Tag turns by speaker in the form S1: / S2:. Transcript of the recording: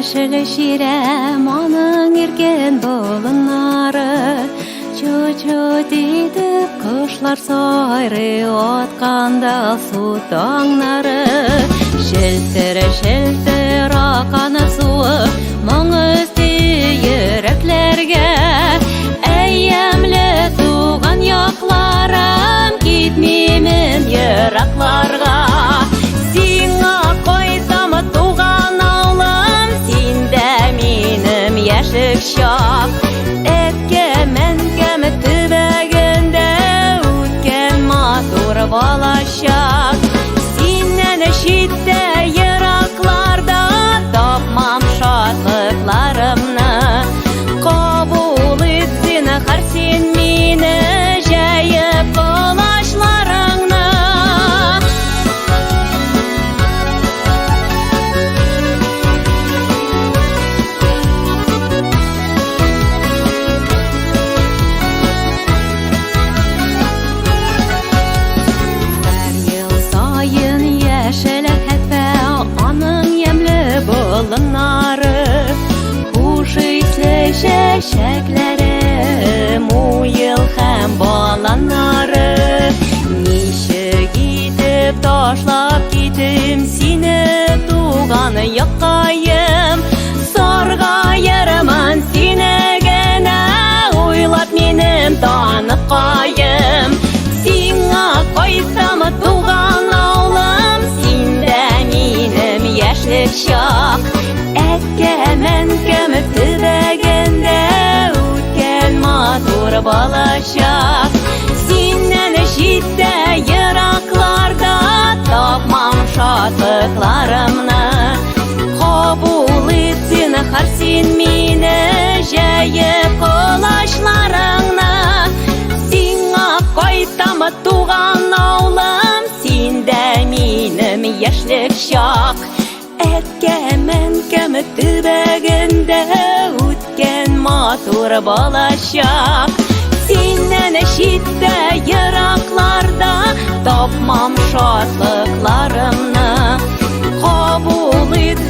S1: Яшел чирәм аның иркен болыннары, Чу-чу итеп кошлар сайрый атканда су таңнары. Челтер-челтер акан суы моң өсти йөрәкләргә. Әй, ямьле туган якларым, китмимен еракларга. Сиңа кайтам, туган авылым, синдә минем яшьлек чак. Әткәм, әнкәм төбәгендә үткән матур балачак. Синнән читтә еракларда тапмам шатлыкларымны. Кабул ит зинһар син мине, җәеп колачларыңны. Һәр ел саен яшел хәтфә аның ямьле болыннары, хуш исле чәчәкләре, муел һәм баланнары. Ничек итеп ташлап китим сине, туган яккаем, саргаермын сине генә уйлап минем таныкаем. Сиңа кайтам, туган авылым, синдә минем яшьлек чак. Әткәм, әнкәм төбәгендә үткән матур балачак. Синнән читтә еракларда тапмам шатлыкларымны. Кабул ит зинһар син мине, җәеп колачларыңны. Сиңа кайтам, туган авылым, синдә минем яшьлек чак. Әткәм, әнкәм төбәгендә үткән матур балачак. Синнән читтә еракларда тапмам шатлыкларымны. Кабул ит.